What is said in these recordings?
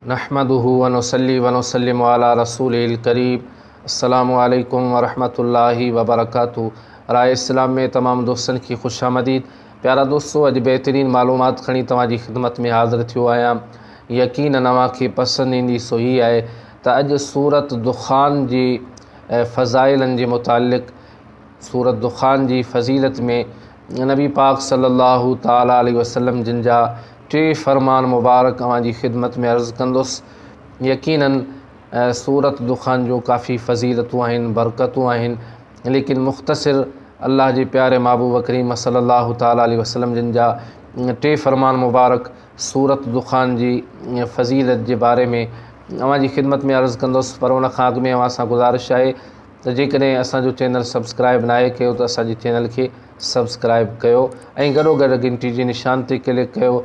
نحمده ونصلي ونسلم علي رسوله الڪريم السلام عليڪم ورحمة الله وبرڪاته راء اسلام ۾ تمام دوستن کي خوش آمديد پيارا دوستو اڄ بهترين معلومات کڻي توهان جي خدمت ۾ حاضر ٿيو آهيان يقينن اوهان کي پسند ايندي سو هي آهي ته اڄ سورت دخان جي فضائلن جي متعلق سورت دخان جي فضيلت ۾ نبي پاڪ صلي الله تعالٰي عليه وسلم جن جا ٽي فرمان مبارڪ اوهان جي خدمت ۾ عرض ڪندس. يقيناً سورت دخان جون ڪافي فضيلتون آهن، برڪتون آهن، ليڪن مختصر الله جي پياري محبوب ڪريم صلي الله تعالٰي عليه وسلم جن جا ٽي فرمان مبارڪ سورت دخان جي فضيلت جي باري ۾ اوهان جي خدمت ۾ عرض ڪندس. پر ان کان اڳ ۾ اوهان سان گذارش آهي ته جيڪڏهن اسان جو چينل سبسڪرائب ناهي ڪيو ته اسان جي چينل کي سبسڪرائب ڪيو ۽ گڏو گڏ گهنٽي جي نشان تي ڪلڪ ڪيو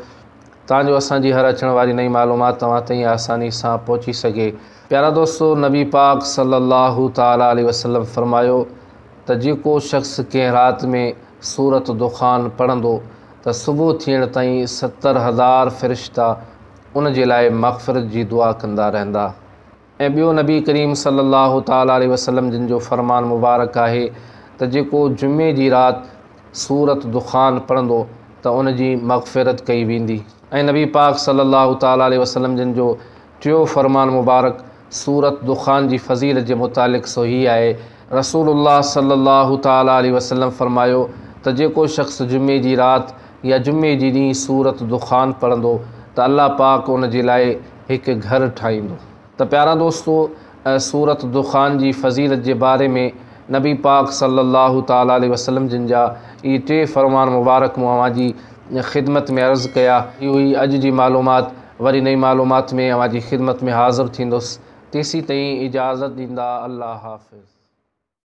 تان جو اسان جي هر اچڻ واري نئين معلومات توهان تائين آساني سان پهچي سگهي. پيارا دوستو نبي پاڪ صلي الله تعالي عليه وسلم فرمايو ته جيڪو شخص ڪنهن رات ۾ سورة دخان پڙهندو ته صبح ٿيڻ تائين 70,000 فرشتا ان جي لاء مغفرت جي دعا ڪندا رهندا. ۽ ٻيو نبي ڪريم صلي الله تعالٰي عليه وسلم جن جو فرمان مبارڪ آهي ته جيڪو جمعي جي رات سورة دخان پڙهندو ته ان جي مغفرت ڪئي ويندي. ۽ نبي پاڪ صلي الله تعالٰي عليه وسلم جن جو ٽيو فرمان مبارڪ سورة دخان جي فضيلت جي متعلق سو هي آهي، رسول الله صلي الله تعالٰي عليه وسلم فرمايو ته جيڪو شخص جمعي جي رات يا جمعي جي ڏينهن سورة دخان پڙهندو ته الله پاڪ ان جي لاء هڪ گهر ٺاهيندو. ته پيارا دوستو سورة دخان جي فضيلت جي باري ۾ نبي پاڪ صلي الله تعالٰي عليه وسلم جن جا اهي ٽي فرمان مبارڪ مون اوهان جي خدمت ۾ عرض ڪيا. هي هئي اڄ جي معلومات وري نئين معلومات ۾ اوهان جي خدمت ۾ حاضر ٿيندس تيسين تائين اجازت ڏيندا الله حافظ.